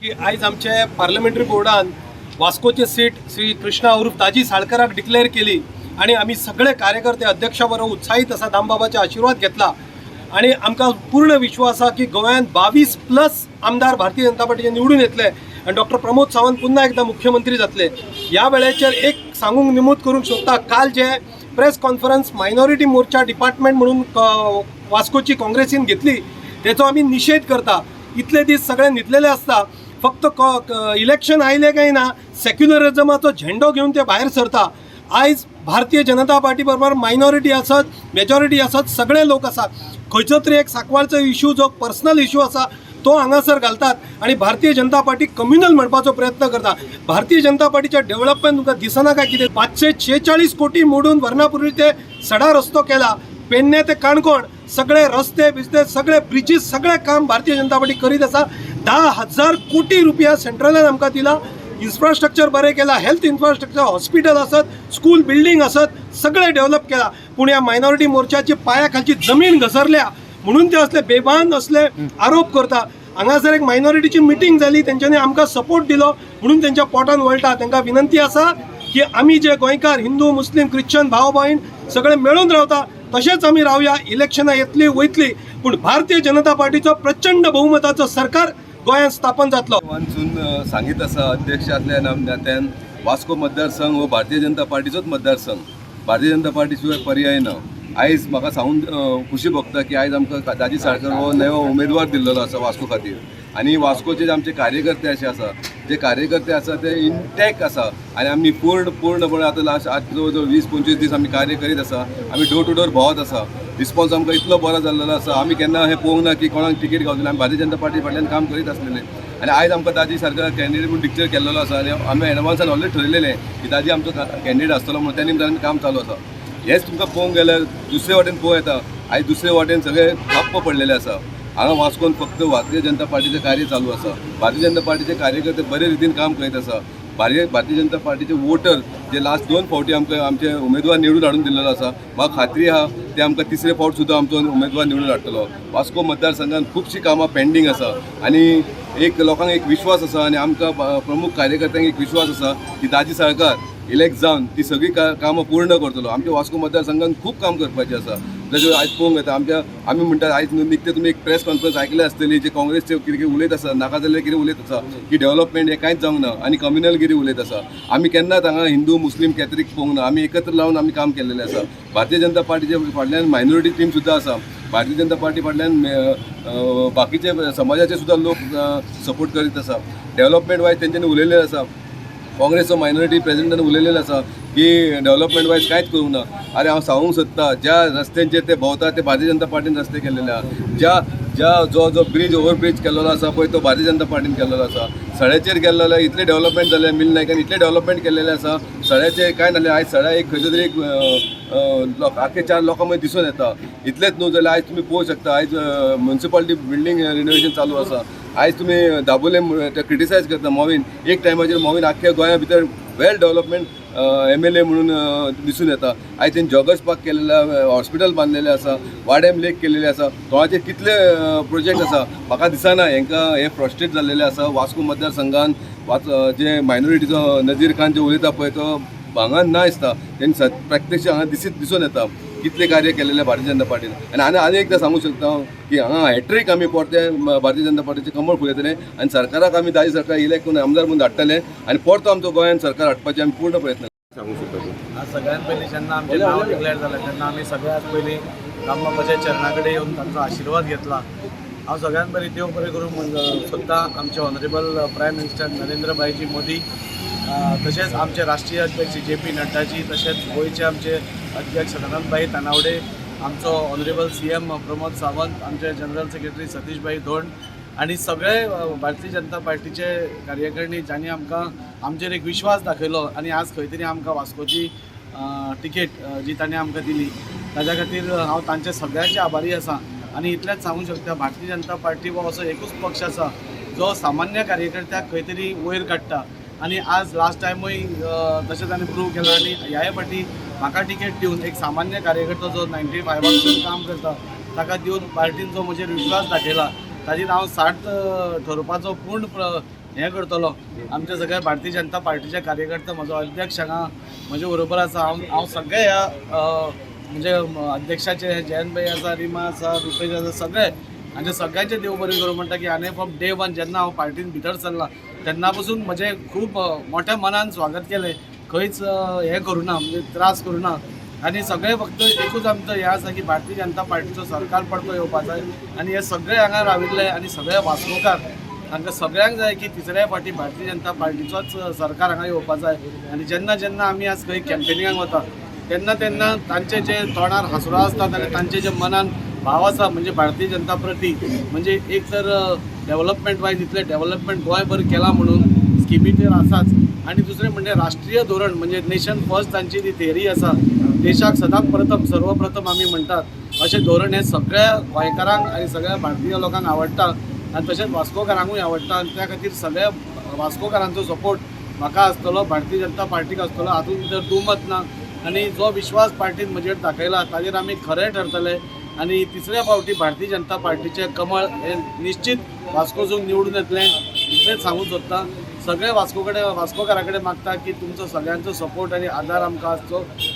की आयज आमचे पार्लमेंटरी बोर्डान वास्कोचे सीट श्री कृष्णा उर्फ दाजी साळकराक डिक्लेअर केली आणि आमी सगळे कार्यकर्ते अध्यक्षा बरोबर उत्साहीत आसा. दामबाबाचे आशिर्वाद घेतला आणि आमकां पूर्ण विश्वास आसा की गोंयांत 22+ आमदार भारतीय जनता पार्टीचे निवडून येतले आनी डॉक्टर प्रमोद सावंत पुन्हा एकदा मुख्यमंत्री जातले. ह्या वेळाचेर एक सांगूंक नमूद करूंक सोदता, काल जे press conference minority Morcha department म्हणून वास्कोची काँग्रेसीन घेतली तेचो आमी निशेध करता. इतले दीस सगळे न्हिदलेले आसता, फक्त इलेक्शन आयलें काय ना सेक्युलरिजमाचो झेंडो घेवन ते भायर सरता. आयज भारतीय जनता पार्टी बरोबर मायनॉरिटी आसत, मेजॉरिटी आसत, सगळे लोक आसात. खंयचो तरी एक सांकवाळचो इशू जो पर्सनल इशू आसा तो हांगासर घालतात आनी भारतीय जनता पार्टी कम्युनल म्हणपाचो प्रयत्न करता. भारतीय जनता पार्टीच्या डेव्हलपमेंट तुमकां दिसना काय कितें? 546 कोटी मोडून वर्णापुरी ते सडा रस्तो केला. पेडणे ते काणकोण सगळे रस्ते बिस्ते, सगळे ब्रिजीस, सगळे काम भारतीय जनता पार्टी करीत आसा. 10,000 कोटी रुपया सेंट्रलान आमकां दिला. इन्फ्रास्ट्रक्चर बरें केलां, हेल्थ इन्फ्रास्ट्रक्चर, हॉस्पिटल आसत, स्कूल बिल्डींग आसत, सगळें डेव्हलप केलां. पूण ह्या मायनॉरिटी मोर्चाची पांया खालची जमीन घसरल्या म्हणून ते असले बेभान असले आरोप करता. हांगासर एक मायनॉरिटीची मिटींग जाली, तेंच्यांनी आमकां सपोर्ट दिलो म्हणून तेंच्या पोटान वळटा. तांकां विनंती आसा की आमी जे गोंयकार हिंदू, मुस्लीम, ख्रिश्चन भाव भयण सगळे मेळून रावता, तशेंच आमी रावया. इलेक्शनां येतली वयतली, पूण भारतीय जनता पार्टीचो प्रचंड बहुमताचो सरकार गोंयांत स्थापन जातलो. वांचून सांगीत आसा, अध्यक्ष आसल्या नात्यान वास्को मतदारसंघ हो भारतीय जनता पार्टीचोच मतदारसंघ. भारतीय जनता पार्टी शिवाय पर्याय ना. आयज म्हाका सांगून खुशी भोगता की आयज आमकां दाजी साळकर हो नवो उमेदवार दिल्लेलो आसा वास्को खातीर. आनी वास्कोचे जे आमचे कार्यकर्ते अशे आसा, जे कार्यकर्ते आसा ते इंटॅक्ट आसा आनी आमी पूर्णपणे आतां लास्ट आज जवळ जवळ 20-25 दीस आमी कार्य करीत आसा. आमी डोर टू डोर भोंवत आसा. रिस्पॉन्स आमकां इतलो बरो जाल्लेलो आसा. आमी केन्ना हें पळोवंक ना की कोणाक तिकीट गावतले. आमी भारतीय जनता पार्टी फाटल्यान काम करीत आसलेले आनी आयज आमकां दाजी सारको कॅन्डिडेट म्हूण डिक्लेअर केल्लेलो आसा. आनी आमी एडवान्सान ऑलरेडी ठरयलेलें की दाजी आमचो कॅन्डिडेट आसतलो म्हणून. त्या निमतान आमी काम चालू आसा. हेच तुमकां पळोवंक गेल्यार दुसरे वाटेन पळोवं येता, आयज दुसरे वाटेन सगळे ठप्प पडलेले आसा. हांगा वास्कोन फक्त भारतीय जनता पार्टीचें कार्य चालू आसा. भारतीय जनता पार्टीचे कार्यकर्ते बरे रितीन काम करीत आसा. भारतीय भारतीय जनता पार्टीचे वोटर जे लास्ट 2 फावटी आमकां आमचे उमेदवार निवडून हाडून दिल्लेलो आसा, म्हाका खात्री आहा ते आमकां तिसरे फावट सुद्दां आमचो उमेदवार निवडून हाडटलो. वास्को मतदारसंघात खुबशीं कामां पेंडींग आसा आनी एक लोकांक एक विश्वास आसा आनी आमकां प्रमुख कार्यकर्त्यांक एक विश्वास आसा की दाजी साळकार इलेक्ट जावन ती सगळी कामां पूर्ण करतलो. आमच्या वास्को मतदारसंघात खूब काम करपाचें आसा. जशें आयज पळोवंक येता आमच्या, आमी म्हणटात, आयज निकते तुमी एक प्रेस कॉन्फरन्स आयकले आसतली, जे काँग्रेसचे कितें कितें उलयत आसा, नाका जाल्लें कितें उलयत आसा की डेव्हलपमेंट हें कांयच जावंक ना आनी कम्युनलगिरी उलयत आसा. आमी केन्नाच हांगा हिंदू, मुस्लीम, कॅथरीक पळोवंक ना. आमी एकत्र लावन आमी काम केल्लेलें आसा. भारतीय जनता पार्टीचे फाटल्यान मायनॉरिटी टीम सुद्दां आसा. भारतीय जनता पार्टी फाटल्यान बाकीचे समाजाचे सुद्दां लोक सपोर्ट करीत आसा. डेव्हलपमेंट वायज तेंच्यांनी उलयलेलें आसा. काँग्रेसचो मायनॉरिटी प्रेसिडेंटान उलयलेलो आसा की डेव्हलपमेंट वायज कांयच करूंक ना. अरे, हांव सांगूंक सोदता, ज्या रस्त्यांचेर ते भोंवता ते भारतीय जनता पार्टीन रस्ते केल्लेले आहा. ज्या ज्या जो जो ब्रीज, ओवर ब्रीज केल्लो आसा पळय, तो भारतीय जनता पार्टीन केल्लो आसा. सड्याचेर गेल्लो इतलें डेव्हलपमेंट जालें. मिल नायकान इतलें डेव्हलपमेंट केल्लेलें आसा. सड्याचें कांय नासलें, आयज सड्या एक खंयचो तरी एक लोक आख्खे चार लोकां मदीं दिसून येता. इतलेंच न्हू जाल्यार आयज तुमी पळोवंक शकता, आयज म्युनिसिपालिटी बिल्डींग रिनोवेशन चालू आसा. आयज तुमी दाबोले क्रिटिसायज करता मोविन. एक टायमाचेर मोविन आख्ख्या गोंया भितर वेल डेव्हलपमेंट एमएलए म्हणून दिसून येता. आयज तेणी जॉगर्स पार्क केलेले, हॉस्पिटल बांदलेलें आसा, वाडेम लेक केलेले आसा. गोवाचे कितले प्रोजेक्ट आसा. म्हाका दिसना हेंकां हे फ्रस्ट्रेट जाल्लेले आसा. वास्को मतदारसंघान वाच जे मायनॉरिटीचो नजीर खान जे उलयता पळय, तो भांगान ना दिसता. तेणी प्रत्यक्ष हांगा दिसून येता कितले कार्य केलेले भारतीय जनता पार्टीन. आनी आनी आनी एकदां सांगूंक शकता हांव की हांगा हॅट्रीक आमी परते भारतीय जनता पार्टीचे कमळ फुलयतले आनी सरकाराक आमी दाजी सरकार इलेक्ट करून आमदार म्हणून धाडटले आनी परतो आमचो गोंयान सरकार हाडपाचे आमी पूर्ण प्रयत्न सांगू शकता तूं. आज सगळ्यात पयलीं जेन्ना आमचें नांव डिक्लेअर जालें तेन्ना आमी सगळ्यांत पयलीं दामबाबाच्या चरणा कडेन येवन तांचो आशिर्वाद घेतला. हांव सगळ्यांत पयलीं देव बरें करूं म्हण सोदता आमचे ऑनरेबल प्रायम मिनिस्टर नरेंद्र भाईजी मोदी, तशेंच आमचे राष्ट्रीय अध्यक्ष जे पी नड्डाजी, तशेंच गोंयचे आमचे अध्यक्ष सदानंद भाई तानावडे, आमचो ऑनरेबल सीएम प्रमोद सावंत, आमचे जनरल सेक्रेटरी सतीश भाई धोंड आनी सगळे भारतीय जनता पार्टीचे कार्यकारिणी, ज्यांनी आमकां आमचेर एक विश्वास दाखयलो आनी आज खंय तरी आमकां वास्कोची तिकेट जी तांणी आमकां दिली, ताज्या खातीर हांव तांचे सगळ्यांचे आभारी आसा. आनी इतलेंच सांगूंक शकता, भारतीय जनता पार्टी हो असो एकूच पक्ष आसा जो सामान्य कार्यकर्त्याक खंय तरी वयर काडटा. आनी आज लास्ट टायमूय तशें ताणें प्रूव केलां आनी ह्याय फावटी म्हाका टिकेट दिवन एक सामान्य कार्यकर्तो जो 95 काम करता ताका दिवन पार्टीन जो म्हजेर विश्वास दाखयला, ताजेर हांव सार्थ ठरोवपाचो पूर्ण हें करतलो. आमचे सगळे भारतीय जनता पार्टीचे कार्यकर्ते, म्हजो अध्यक्ष हांगा म्हजे बरोबर आसा. हांव हांव सगळे ह्या म्हणजे अध्यक्षाचे, जयंत भाई आसा, रिमा आसा, रुपेश आसा, सगळे हांचे सगळ्यांचे देव बरें करूं म्हणटा की हांवें फ्रॉम डे वन जेन्ना हांव पार्टीन भितर सरला तेन्ना पसून म्हजें खूब मोठ्या मनान स्वागत केलें. खंयच हें करूं ना, म्हणजे त्रास करूं ना. आनी सगळे फक्त एकूच आमचो हें आसा की भारतीय जनता पार्टीचो सरकार परतो येवपा जाय. आनी हे सगळे हांगा राविल्ले आनी सगळे वास्कोकार, तांकां सगळ्यांक जाय की तिसऱ्या फावटी भारतीय जनता पार्टीचोच सरकार हांगा येवपा जाय. आनी जेन्ना जेन्ना आमी आज खंय कॅम्पेनिंगाक वता तेन्ना तेन्ना तांचे जे तोंडार हांसरो आसता आनी तांचे जे मनान भाव आसा, म्हणजे भारतीय जनता प्रती, म्हणजे एक तर डेव्हलपमेंट वायज इतलें डेव्हलपमेंट गोंयभर केलां म्हणून स्किमी तर आसाच, आनी दुसरें म्हणजे राष्ट्रीय धोरण, म्हणजे नेशन फर्स्ट तांची ती थेरी आसा, देशाक सदांच प्रथम सर्वप्रथम आमी म्हणटात, अशें धोरण हें सगळ्या गोंयकारांक आनी सगळ्या भारतीय लोकांक आवडटा आनी तशेंच वास्कोकारांकूय आवडटा. आनी त्या खातीर सगळ्या वास्कोकारांचो सपोर्ट म्हाका आसतलो, भारतीय जनता पार्टीक आसतलो, हातूंत भितर दुमत ना. आनी जो विश्वास पार्टीन म्हजेर दाखयला ताजेर आमी खरें ठरतले आनी तिसऱ्या फावटी भारतीय जनता पार्टीचें कमळ हें निश्चीत वास्कोसून निवडून येतलें इतलेंच सांगूंक सोदता. सगळे वास्को कडेन, वास्कोकारा कडेन मागता की तुमचो सगळ्यांचो सपोर्ट आनी आदार आमकां आसचो.